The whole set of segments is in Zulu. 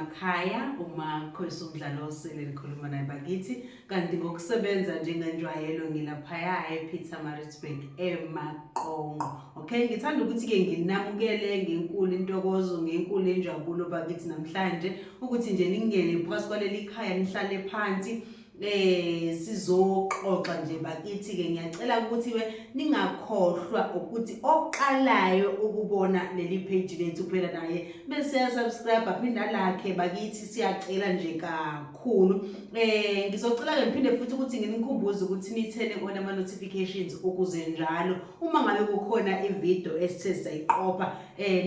emakhaya uma khosi umdlalo osele nikhuluma naye bakithi kanti ngokusebenza njengenjwayelo ngilaphaya ePietermaritzburg eMaqonqo. Okay, ngithanda ukuthi-ke nginamukele ngenkulu intokozo ngenkulu injabulo bakithi namhlanje ukuthi nje ningene phakathi kwaleli khaya nihlale phansi sizoxoxa nje bakithi ke ngiyacela ukuthi we ningakhohlwa ukuthi oqalayo ukubona leli page lethu phela naye bese ya subscribe aphinda lakhe bakithi siyacela nje kakhulu. Ngizocela ke ngiphinde futhi ukuthi nginikhumbuze ukuthi nithene on ama notifications ukuze njalo uma ngabe kukhona ivideo esithe sayiqopha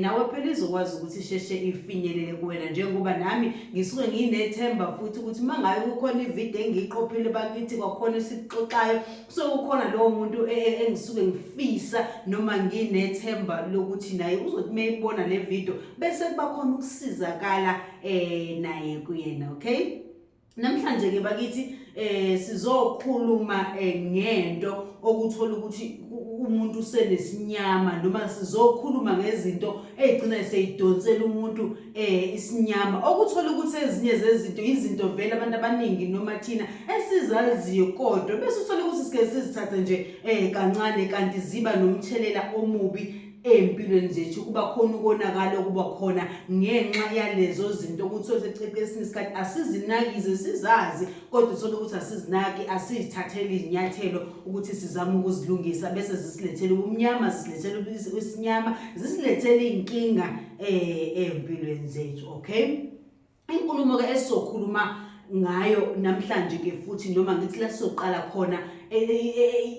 nawe phela izokwazi ukuthi isheshe ifinyelele kuwena njengoba nami ngisuke nginethemba futhi ukuthi uma ngabe kukhona ivideo engiyiqophile bakithi kwakhona esikuxoxayo kusuke kukhona lowo muntu e, e, engisuke ngifisa noma nginethemba lokuthi naye uzothi uma eyibona le video bese kuba khona ukusizakala naye kuyena. Okay, namhlanje ke bakithi sizokhuluma ngento okuthola ukuthi umuntu usenesinyama noma sizokhuluma ngezinto ezigcina seyidonsela umuntu isinyama okuthola ukuthi ezinye zezinto izinto vele abantu abaningi noma thina esizaziyo kodwa bese uthola ukuthi sike sizithathe nje kancane kanti ziba nomthelela omubi ey'mpilweni zethu. Kuba khona ukonakala okuba khona ngenxa yalezo zinto ukuthi seceqe esinye isikhathi asizinakize sizazi kodwa uthole ukuthi asizinaki asizithatheli izinyathelo ukuthi sizame ukuzilungisa bese zisilethela ubumnyama zisilethela isinyama zisilethela iy'nkinga ey'mpilweni zethu. Okay, inkulumo ke esizokhuluma ngayo namhlanje ke futhi noma ngithi la sizoqala khona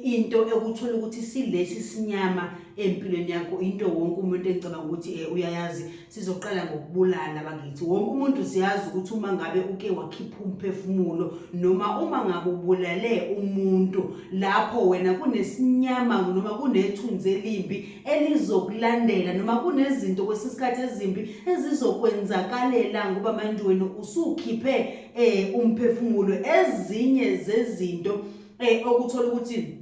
into ekuthola ukuthi silesi sinyama empilweni yakho, into wonke umuntu engicabanga ukuthi uyayazi. Sizoqala ngokubulala bakithi. Wonke umuntu siyazi ukuthi uma ngabe uke wakhipha umphefumulo noma uma ngabe ubulale umuntu lapho wena kunesinyama noma kunethunzi elimbi elizokulandela noma kunezinto kwesinye isikhathi ezimbi ezizokwenzakalela ngoba manje wena usukhiphe umphefumulo. Ezinye zezinto okuthola ukuthi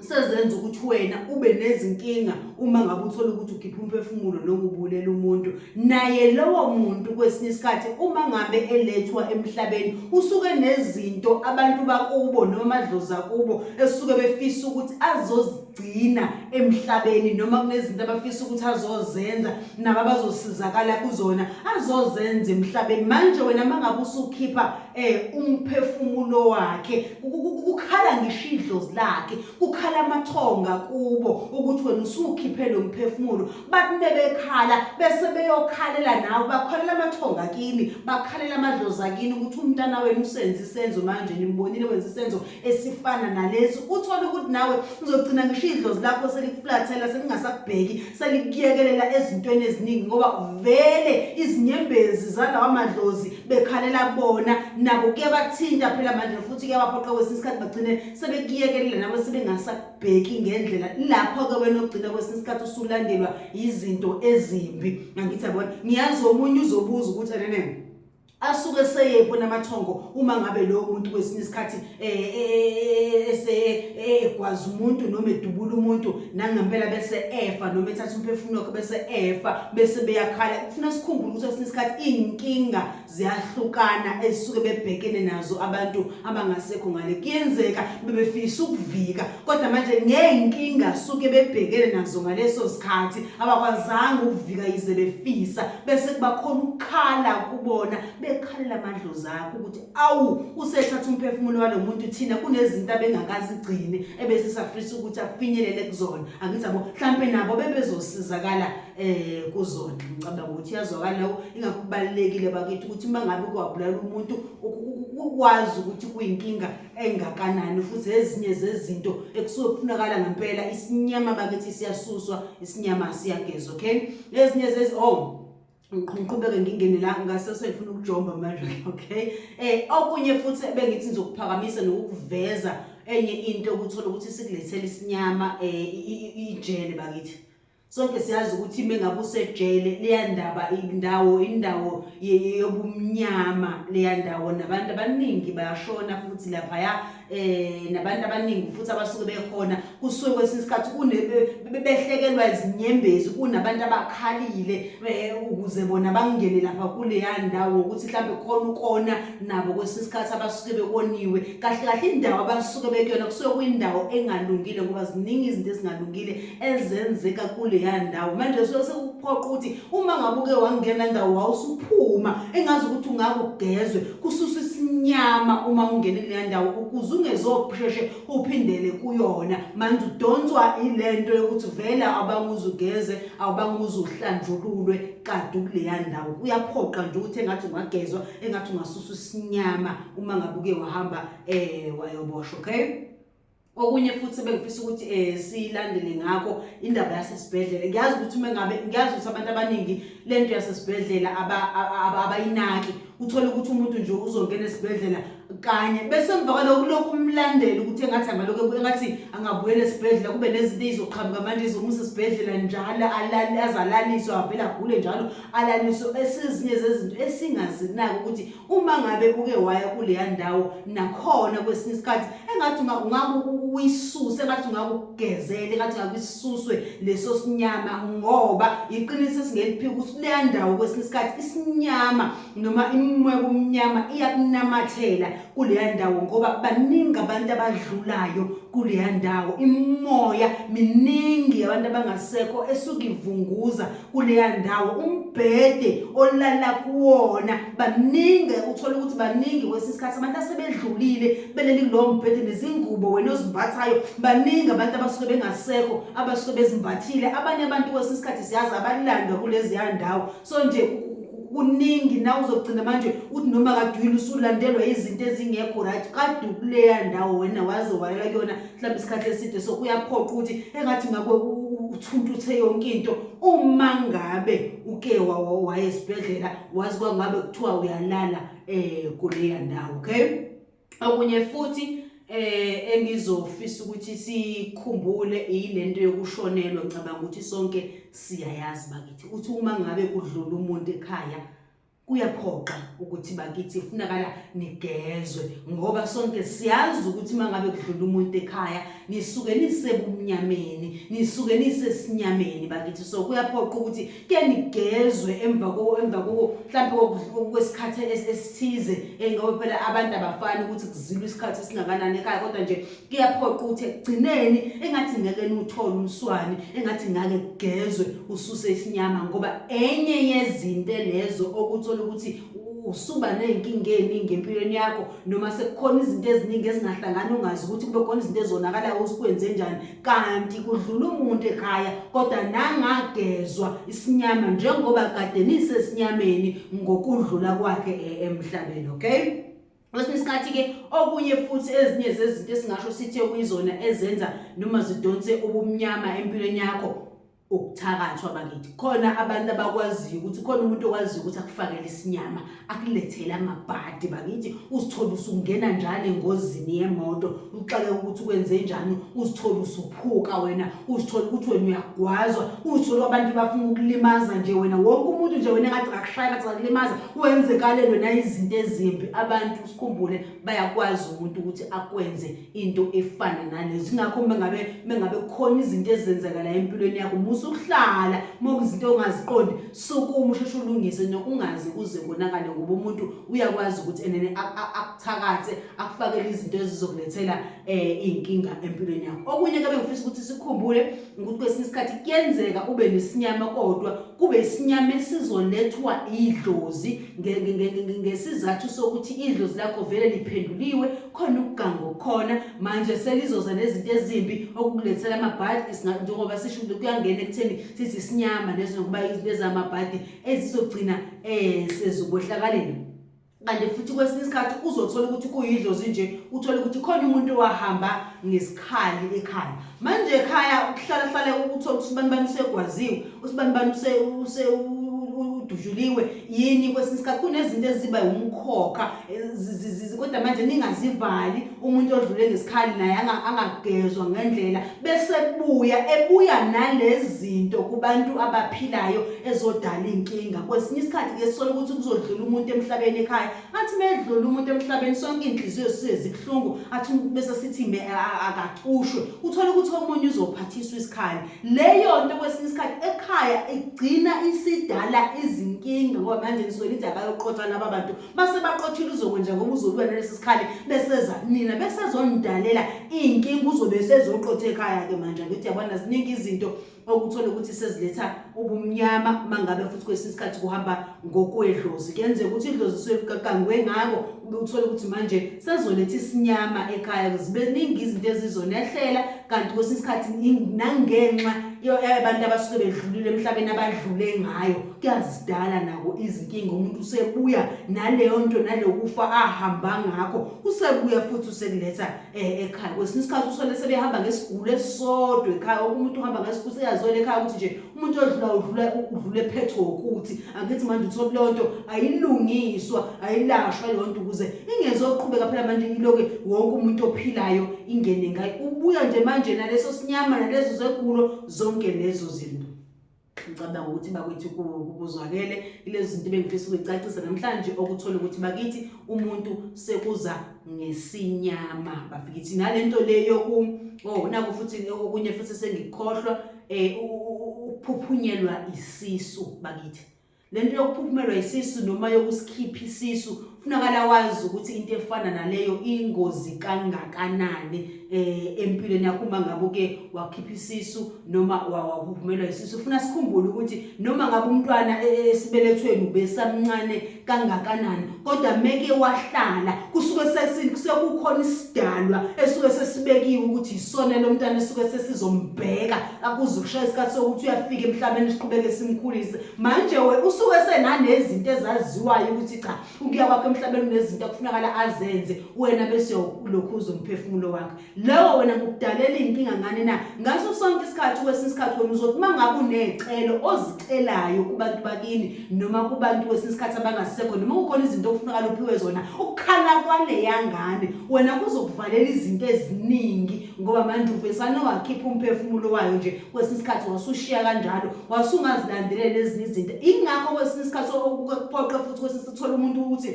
sezenza ukuthi wena ube nezinkinga uma ngabe uthola ukuthi ukhipha umphefumulo noma ubulela umuntu, naye lowo muntu kwesinye isikhathi uma ngabe elethwa emhlabeni usuke nezinto abantu bakubo noma amadlozi akubo esuke befisa ukuthi azozigcina emhlabeni noma kunezinto abafisa ukuthi azozenza nabo abazosizakala kuzona azozenza emhlabeni. Manje wena uma ngabe usukhipha umphefumulo wakhe kukhala ngisho idlozi lakhe, kukhala amathonga kubo ukuthi wena usukhiphe lo mphefumulo. Bathi bebekhala bese beyokhalela nawe, bakhalela amathonga kini, bakhalela amadlozi akini ukuthi umntana wenu usenze isenzo manje nimbonile wenza isenzo esifana nalesi. Uthole ukuthi nawe uzogcina ngisho idlozi lakho selikuflathela selingasakubheki selikuyekelela ezintweni eziningi ngoba vele izinyembezi zalawa madlozi bekhalela bona nabo kuyabathinta phela manje futhi kuyabaphoqa kwesinye isikhathi bagcine sebekuyekelela nawe sebengasakubheki ngendlela. Lapho-ke wena ogcina kwesinye isikhathi usulandelwa izinto ezimbi. Angithi yabona, ngiyazi omunye uzobuza ukuthi enene asuke seyephi namathongo uma ngabe lowo muntu kwesinye isikhathi egwaza umuntu noma edubula umuntu nangempela bese efa noma ethatha umphefumulo wakhe bese efa bese beyakhala. Kufuna sikhumbule ukuthi kwesinye isikhathi iy'nkinga ziyahlukana ezisuke bebhekene nazo abantu abangasekho ngale. Kuyenzeka bebefisa ukuvika kodwa manje ngey'nkinga suke bebhekene nazo ngaleso sikhathi abakwazanga ukuvika yize befisa, bese kuba khona ukukhala kubona bekhalela amadlozi akho ukuthi awu usethatha umphefumulo walo muntu, thina kunezinto abengakazigcini ebese safisa ukuthi afinyelele kuzona. Angithi yabo mhlampe nabo bebezosizakala kuzona. Ngicabanga ukuthi iyazwakala lokho, ingakho kubalulekile bakithi ukuthi uma ngabe kwabulala umuntu ukwazi ukuthi kuyinkinga engakanani futhi ezinye zezinto ekusuke kufunakala ngempela isinyama bakithi siyasuswa, isinyama siyagezwa. Okay, ezinye zezi oh ngiqhubeke ngingene la ngase sengifuna ukujomba manje. Okay, okunye futhi bengithi ngizokuphakamisa nokukuveza enye into ukuthola ukuthi sikulethele isinyama ijele bakithi. Sonke siyazi ukuthi mengabe usejele leya ndaba indawo yobumnyama leya ndawo, nabantu abaningi bayashona futhi laphaya. nabantu abaningi futhi abasuke bekhona kusuke kwesinye isikhathi kune behlekelwa izinyembezi kunabantu abakhalile ukuze bona bangene lapha kuleya ndawo ngokuthi mhlawumbe khona ukona nabo kwesinye isikhathi abasuke bekoniwe. Kahle kahle indawo abasuke bekuyona kusuke kuyindawo engalungile ngoba ziningi izinto ezingalungile ezenzeka kuleya ndawo. Manje suke sekuphoqa ukuthi uma ngabe uke wangena ndawo wawusuphuma engazi ukuthi ungake ugezwe kususwe isinyama uma ungene kuleya ndawo ukuze ungezosheshe uphindele kuyona. Manje udonswa ilento yokuthi vele awubange uze ugeze, awubange uze uhlanjululwe kade ukuleya ndawo. Kuyaphoqa nje ukuthi engathi ungagezwa, engathi ungasuswa isinyama uma ngabe uke wahamba wayoboshwa, okay? Okunye futhi bengifisa ukuthi silandele ngakho indaba yasesibhedlela. Ngiyazi ukuthi uma ngabe ngiyazi ukuthi abantu abaningi lento yasesibhedlela abayinaki. Uthole ukuthi umuntu nje uzongena esibhedlela kanye bese emva kwalokho kulokhu umlandela ukuthi engathi angalokhu engathi angabuyela esibhedlela kube nezinto ezizoqhamuka manje ezomusa esibhedlela njalo alale azalaliswe avele agule njalo alaliswe. Esezinye zezinto esingazinaki ukuthi uma ngabe uke waya kuleya ndawo nakhona kwesinye isikhathi engathi ungabe uyisuse, engathi ungabe ugezele, engathi ungabe isuswe leso sinyama, ngoba iqiniso esingeliphika ukuthi kuleya ndawo kwesinye isikhathi isinyama noma imimoya kumnyama iyakunamathela kuleya ndawo, ngoba baningi abantu abadlulayo kuleya ndawo, imimoya miningi abantu abangasekho esuke ivunguza kuleya ndawo, umbhede olala kuwona baningi, uthola ukuthi baningi kwesinye isikhathi abantu asebedlulile beleli kulowo mbhede, nezingubo wena ozimbathayo, baningi abantu abasuke bengasekho abasuke bezimbathile. Abanye abantu kwesinye isikhathi siyazi abalandwa kuleziya ndawo, so nje kuningi na uzogcina manje uthi noma kadwile usulandelwa izinto ezingekho right, kade ukuleya ndawo wena waze walala kuyona mhlawumbe isikhathi eside, so kuyaphoqa ukuthi engathi ngakho uthuntuthe yonke into. Uma ngabe uke waya esibhedlela wazi kwangabe kuthiwa uyalala kuleya ndawo, okay? Okunye futhi engizofisa ukuthi sikhumbule ilento yokushonelwa. Ngicabanga ukuthi sonke siyayazi bakithi uthi uma ngabe kudlula umuntu ekhaya kuyaphoqa ukuthi bakithi kufunakala nigezwe, ngoba sonke siyazi ukuthi uma ngabe kudlula umuntu ekhaya nisuke nisebumnyameni, nisuke nisesinyameni bakithi, so kuyaphoqa ukuthi ke nigezwe emva mhlawumbe kwesikhathi esithize, ngoba phela abantu abafani ukuthi kuzilwa isikhathi esingakanani ekhaya, kodwa nje kuyaphoqa ukuthi ekugcineni engathi ngeke niwuthole umswani, engathi ngake kugezwe ususe isinyama, ngoba enye yezinto lezo okuthola ukuthi usuba ney'nkinga ey'ningi empilweni yakho, noma sekukhona izinto eziningi ezingahlangani ungazi ukuthi kube khona izinto ezonakalayo usikwenze njani, kanti kudlula umuntu ekhaya kodwa nangagezwa isinyama njengoba kade nisesinyameni ngokudlula kwakhe emhlabeni, okay? Kwesinye isikhathi-ke okunye futhi ezinye zezinto esingasho sithe kuyizona ezenza noma zidonse ubumnyama empilweni yakho, ukuthakathwa bakithi. Khona abantu abakwaziyo ukuthi khona umuntu okwaziyo ukuthi akufakele isinyama, akulethele amabhadi bakithi, uzithole usungena njalo engozini yemoto, uxake ukuthi ukwenze njani, uzithole usuphuka wena, uzithole ukuthi wena uyagwazwa, uzithole abantu bafuna ukukulimaza nje wena, wonke umuntu nje wena engathi akakushaya, engathi akakulimaza, wenzekalelwe nayizinto ezimbi. Abantu sikhumbule bayakwazi umuntu ukuthi akwenze into efana nalezi. Ingakho uma ngabe kukhona izinto ezenzakalayo empilweni yakho, musa ukuhlala uma kuzinto ongaziqondi, sukuma usheshe ulungise, nokungazi kuze konakale, ngoba umuntu uyakwazi ukuthi enene akuthakathe, akufakele izinto ezizokulethela iy'nkinga empilweni yakho. Okunye ke bengifisa ukuthi sikhumbule ukuthi kwesinye isikhathi kuyenzeka ube nesinyama, kodwa kube isinyama esizolethwa idlozi ngesizathu sokuthi idlozi lakho vele liphenduliwe, khona ukuganga okukhona manje selizoza nezinto ezimbi okukulethela amabhadi, njengoba sisho ukuthi kuyangena ekutheni sithi isinyama lezo nokuba izinto ezamabhadi ezizogcina sezokohlakalela. Kanti futhi kwesinye isikhathi uzothola ukuthi kuyidlozi nje, uthole ukuthi khona umuntu owahamba ngesikhali ekhaya. Manje ekhaya kuhlala hlale uthole ukuthi usibani bani usegwaziwe, usibani bani udutshuliwe yini. Kwesinye isikhathi kunezinto eziba umkhokha, kodwa manje ningazivali. Umuntu odlule ngesikhali naye angagezwa ngendlela, bese buya ebuya nalezinto kubantu abaphilayo ezodala inkinga. Kwesinye isikhathi ke sithola ukuthi kuzodlula umuntu emhlabeni ekhaya, athi medlula umuntu emhlabeni sonke inhliziyo siye zibuhlungu, athi bese sithi akacushwe. Uthola ukuthi omunye uzophathiswa isikhali. Leyo nto kwesinye isikhathi ekhaya igcina isidala izinkinga, ngoba manje nisuke nithi akayoqotha laba bantu, base baqothile uzokwenza ngoba uzobuya nalesi sikhali, beseza nina besezonidalela iy'nkinga, uzobe sezoqotha ekhaya-ke manje. Angithi yabona, ziningi izinto okuthola ukuthi seziletha ubumnyama. Mangabe futhi kwesinye isikhathi kuhamba ngokwedlozi, kuyenzeka ukuthi idlozi suke ngako, uthole ukuthi manje sezoletha isinyama ekhaya, zibe ningi izinto ezizonehlela. Kanti kwesinye isikhathi nangenxa yabantu abasuke bedlulile emhlabeni, abadlule ngayo, kuyazidala nako izinkinga. Umuntu usebuya naleyo nto, nalokufa ahamba ngakho, usebuya futhi usekuletha ekhaya. Kwesinye isikhathi usole sebehamba ngesigulo esisodwa ekhaya. Umuntu uhamba ngesigulo, seyazwela ekhaya ukuthi nje umuntu odlula udlula udlule ephethwe ukuthi. Angithi manje uthole leyo nto ayilungiswa, ayilashwa leyo nto ukuze ingezoqhubeka. Phela manje iloke wonke umuntu ophilayo ingene ngayo, ubuya nje manje naleso sinyama, nalezo zegulo, zonke lezo zinto. Ngicabanga ukuthi bakwethu kuzwakele ilezi zinto bengifisa ukuyicacisa namhlanje, okuthola ukuthi bakithi umuntu sekuza ngesinyama bafikithi nalento le yoku oh naku futhi okunye futhi sengikhohlwa, ukuphuphunyelwa isisu bakithi. Lento yokuphuphumelwa isisu noma yokusikhipha isisu, funakala wazi ukuthi into efana naleyo ingozi kangakanani empilweni yakho. Uma ngabe uke wakhipha isisu noma waphuphumelwa isisu, funa sikhumbule ukuthi noma ngabe umntwana esibelethweni ubesamncane kangakanani, kodwa meke wahlala, kusuke sekukhona isidalwa esuke sesibekiwe ukuthi isona lo mntwana esuke sesizombheka akuze kushaya isikhathi sokuthi uyafika emhlabeni, siqhubeke simkhulise. Manje we usuke senanezinto ezaziwayo ukuthi cha, ukuya kwakhe emhlabeni unezinto akufunakala azenze. Wena bese ulokhuza umphefumulo wakhe lowo, wena ngokudalela iy'nkinga ngane na ngaso sonke isikhathi. Kwesinye isikhathi wena uzothi uma ngabe uney'celo ozicelayo kubantu bakini noma kubantu kwesinye isikhathi abangasekho, noma kukhona izinto okufunakala uphiwe zona, ukukhala kwaleya ngane wena kuzokuvalela izinto eziningi, ngoba manje uvesane wakhipha umphefumulo wayo nje. Kwesinye isikhathi wasushiya kanjalo, wasungazilandelela ezinye izinto. Ingakho kwesinye isikhathi okuphoqe futhi kwesinye uthola umuntu ukuthi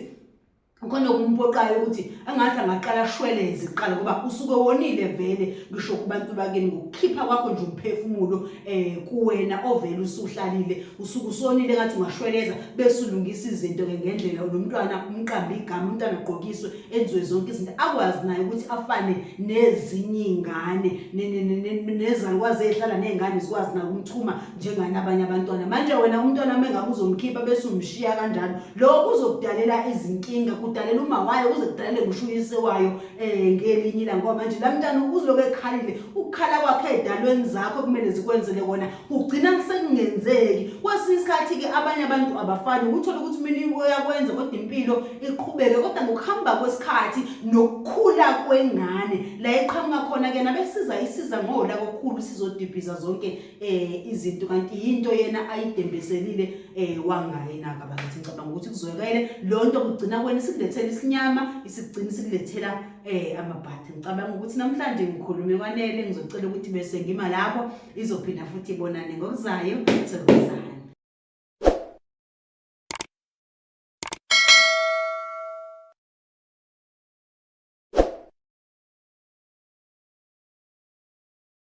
khona okumphoqayo ukuthi engathi angaqala ashweleze kuqala, ngoba usuke wonile vele ngisho kubantu bakini ngokukhipha kwakho nje umphefumulo kuwena ovele usuhlalile, usuke usonile. Ngathi ungashweleza bese ulungisa izinto ke ngendlela, nomntwana umqambe igama, umntwana agqokiswe, enziwe zonke izinto, akwazi naye ukuthi afane nezinye iy'ngane, nezalukwazi ey'hlala ney'ngane zikwazi naye ukumthuma njengani abanye abantwana. Manje wena umntwana uma engabe uzomkhipha bese umshiya kanjalo, lokho kuzokudalela izinkinga, kudalela uma wayo, kuze kudalele ngisho uyise wayo ngelinye ilanga, ngoba manje la mntwana uzobe ekhalile. Ukukhala kwakhe ey'dalweni zakho kumele zikwenzele kona kugcina sekungenzeki. Kwesinye isikhathi-ke abanye abantu abafani, uthole ukuthi mina uyakwenza kodwa impilo iqhubeke, kodwa ngokuhamba kwesikhathi nokukhula kwengane la iqhamuka khona-ke nabesiza isiza ngolaka okukhulu, sizodibhiza zonke izinto, kanti yinto yena ayidembeselile wangayinaka bakithi. Ngicabanga ukuthi kuzwakele. Lo nto kugcina kwena isikulethela isinyama, isigcina isikulethela amabhadi. Ngicabanga ukuthi namhlanje ngikhulume kwanele, ngizocela ukuthi bese ngima lapho, izophinda futhi ibonane ngokuzayo. Thokozani.